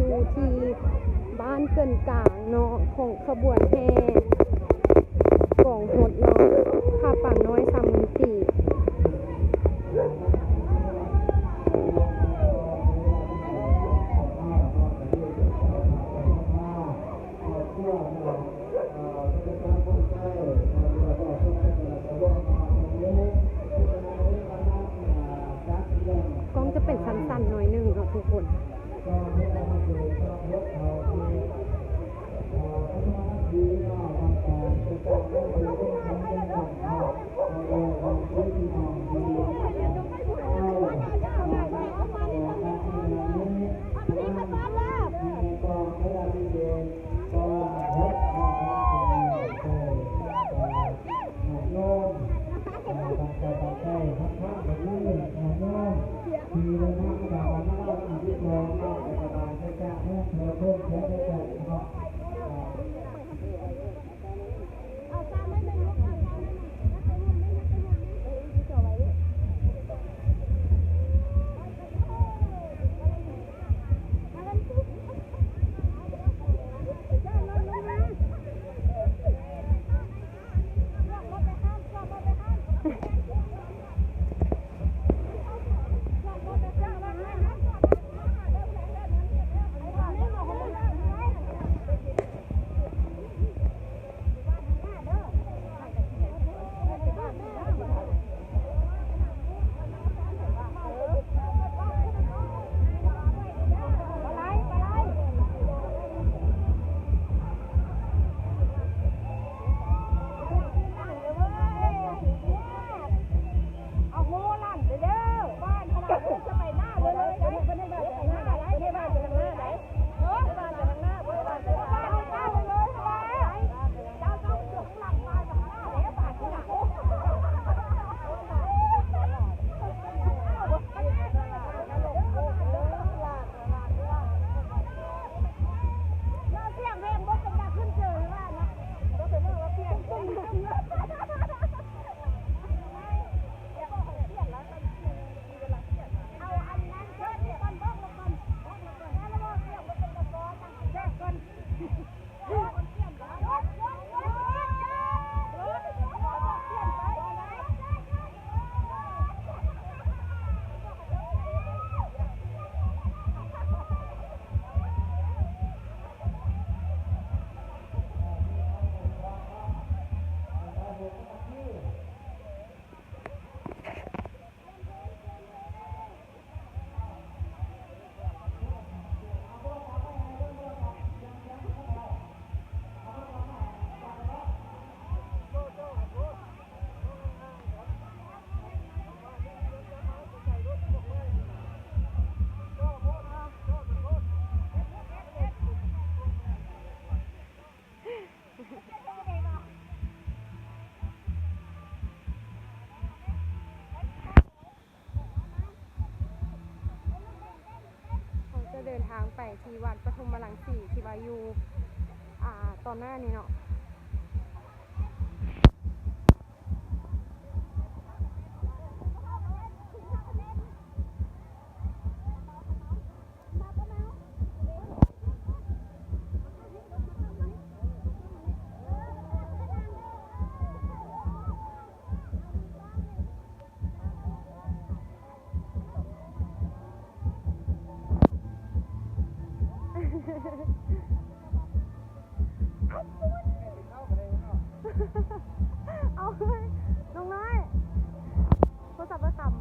ຢູ່ທີ່ບ້ານເກີນກາງເນາະ ຂອງຂະບວນແຫ່ກອງຫົດເນາະ ຜ້າປ່ານ້ອຍສາມໝື່ນປີບ. ກ້ອງຈະເປັນສັ້ນໆໜ້ອຍໜຶ່ງເນາະທຸກຄົນ. ເຮົາຈະເດີນທາງໄປທີ່ວັດປະຖົມມະລັງສີ ທີ່ວ່າຢູ່ ອ່າ ຕອນໜ້ານີ້ເນາະ. Ôi, ນ້ອງນ້ອຍ ໂທລະສັບເບີດຕ່ຳ.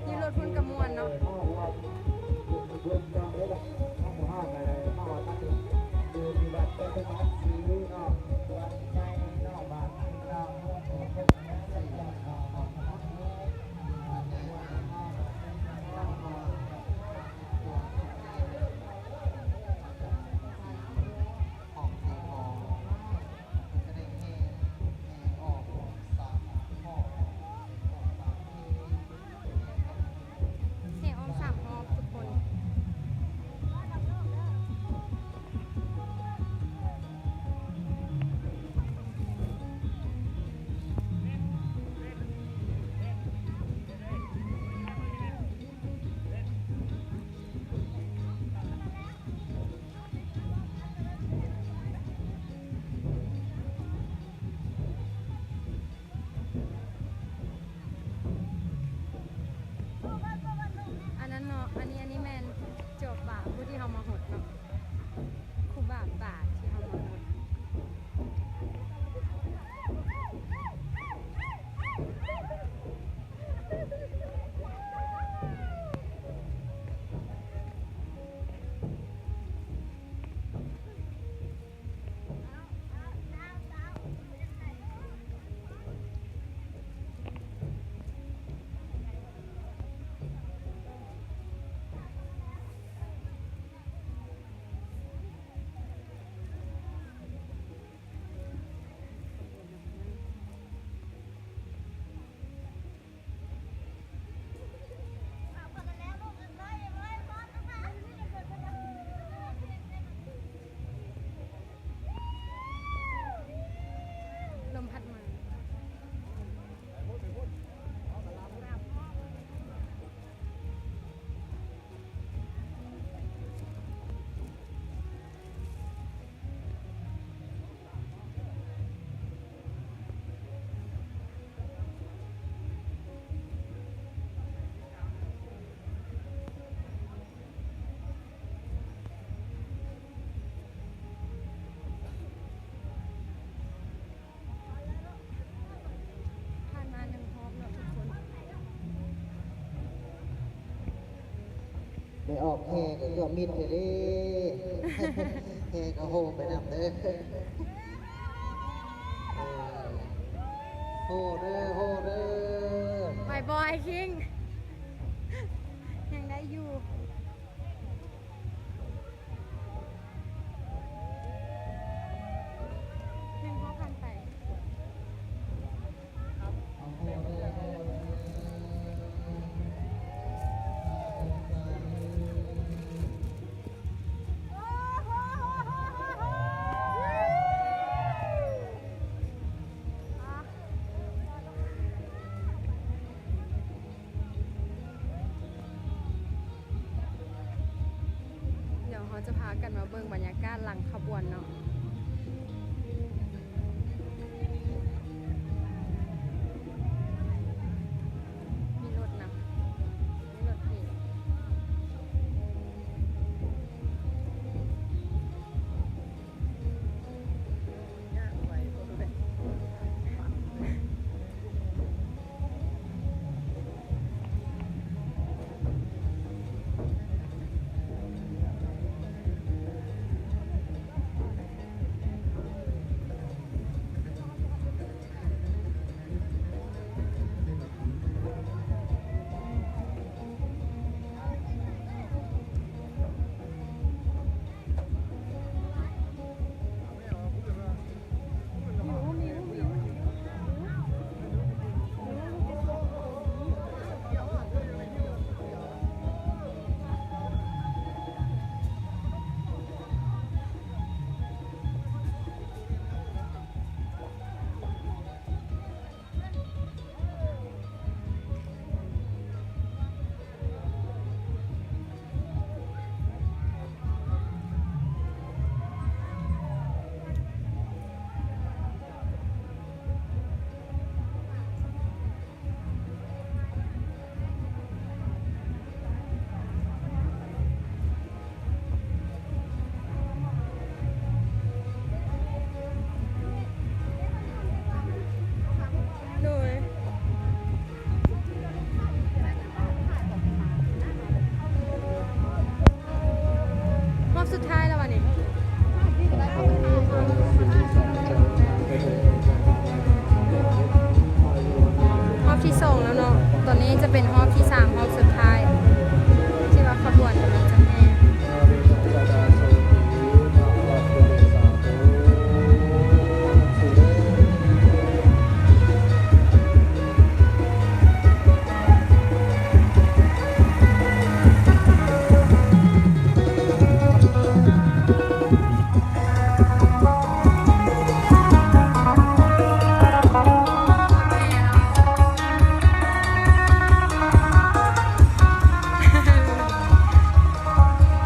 ຢູ່ລົດພຸ້ນກະມ່ວນເນາະ. ແຫ່ອ້ອມສາມຮອບທຸກຄົນ. ອັນນັ້ນເນາະ ອັນນີ້ ອັນນີ້ແມ່ນຈົວປາຜູ້ທີ່ເຮົາມາຫົດເນາະ ຄູບາປາທີ່ເຮົາມາຫົດ. ລົມພັດມາ. ຜ່ານມາໜຶ່ງຮອບເນາະທຸກຄົນ. ໄດ້ອອກແຫ່ກໍຄືວ່າມິດແທ້ເດ້ ແຫ່ກໍໂຮໄປນຳເດີ ເອີ ໂຮເດີ ໂຮເດີ ບາຍບອຍຄິງ ຍັງໄດ້ຢູ່. ໜຶ່ງຮອບຜ່ານໄປ. ດຽວເຮົາຈະພາກັນມາເບິ່ງບັນຍາກາດຫຼັງຂະບວນເນາະ. ມີລົດນຳ ມີລົດເພ. ເ ສາມຮອບສຸດທ້າຍ ທີ່ວ່າຂະບວນກຳລັງຈະແຫ່.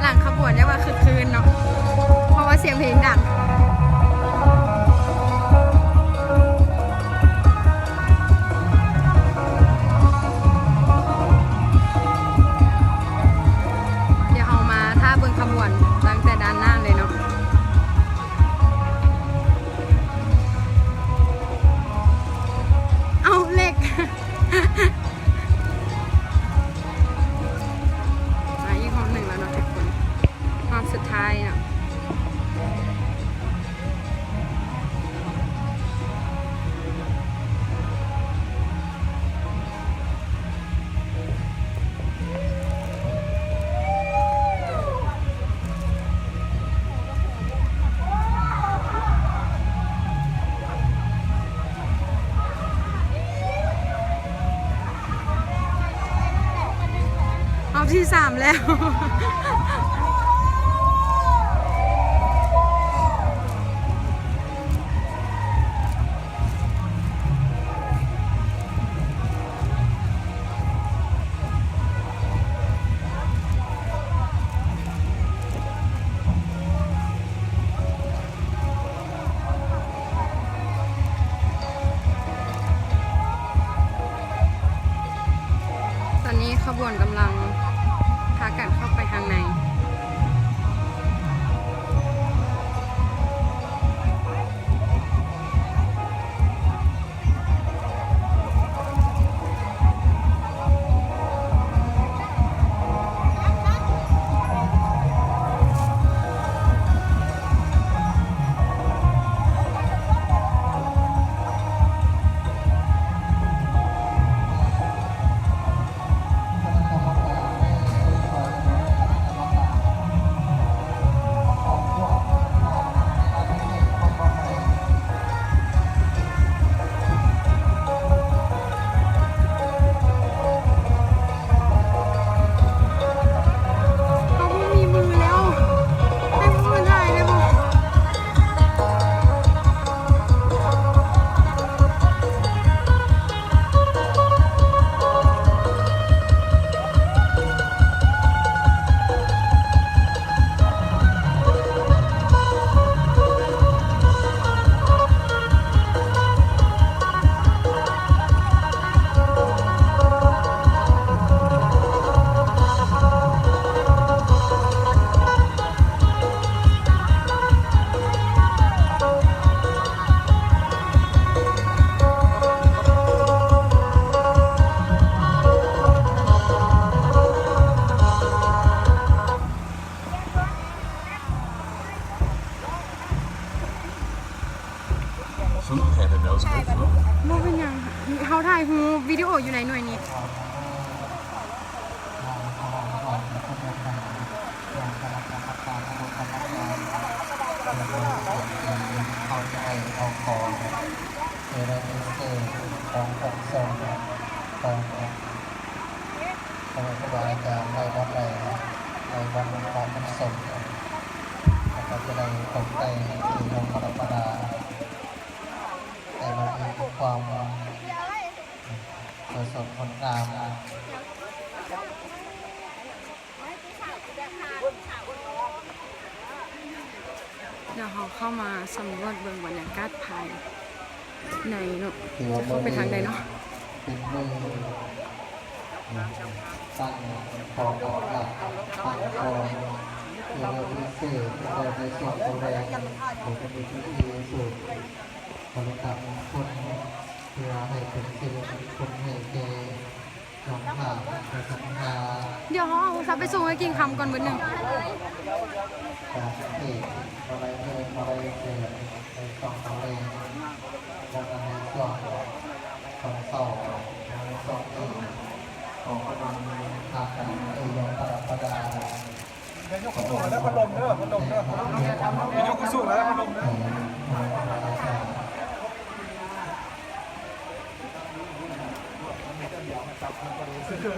ຫຼັງຂະບວນຍັງວ່າຄຶກຄື້ນເນາະ ເພາະວ່າສຽງເພງດັງ. ດຽວເຮົາມາຖ້າເບິ່ງຂະບວນຕັ້ງແຕ່ດ້ານໜ້າເລີຍເນາະ. ເອົາເຫຼັກ ມາອີກຮອບໜຶ່ງແລ້ວເນາະທຸກຄົນ ຮອບສຸດທ້າຍເນາະ. ຮອບທີສາມແລ້ວ. ຕອນນີ້ຂະບວນກຳລັງພາກັນເຂົ້າໄປທາງໃນ. ເຮົາບໍ່ມີມືແລ້ວ ໃຫ້ພວກເພິ່ນຖ່າຍໄດ້ບໍ່? ບໍ່ເປັນຫຍັງ ເຮົາຖ່າຍຮູບວິດີໂອຢູ່ໃນໜ່ວຍນີ້. ເຮົາຈະໄດ້ເອົາຂອງທີ່ໄດ້ພິເສດຂອງພະສົງ ຂອງພະຄູບາອາຈານ ໄວ້ວັດໃດ ໄວ້ວັດຂອງພະສົງ ແລ້ວກໍຈະໄດ້ຕົກແຕ່ງເປັນອົງປະດັບປະດາ ໃຫ້ມັນມີຄວາມ ສວຍສົດງົດງາມ. ດຽວເຮົາເຂົ້າມາສຳຫຼວດເບິ່ງບັນຍາກາດພາຍໃນເນາະ ເຂົ້າໄປທາງໃດເນາະ? ເປັນມື້ຕັ້ງຂອງອັດຕະ ຕັ້ງຂອງເພື່ອພິເສດ ແລ້ວໃນຊ່ວງຕອນແລງ ກໍຈະມີພິທີສູບ ບໍລິກຳມົງຄຸນ ເພື່ອໃຫ້ເປັນສິລິມຸງຄຸນໃຫ້ແກ່ເຈົ້າພາບ ແລະ ສັດທາ. ດຽວເຮົາເອົາໂທລະສັບໄປສົ່ງໃຫ້ກິ່ງຄຳກ່ອນເບີດໜຶ່ງ. ການເທດມາໄລເລີຍ ມາໄລເກີດໃນຊ່ວງຕອນແລງ ແລ້ວກໍໃນຊ່ວງຕອນເຊົ້າ ໃນຊ່ວງນີ້. ອອກກຳລັງກາຍ ເອີ ອອກກຳລັງກາຍ ຢ່າຍົກຂຶ້ນສູງແລ້ວ ພັດລົມເດີ ພັດລົມເດີ ຢ່າຍົກຂຶ້ນສູງແລ້ວ ພັດລົມເດີ. ເອີ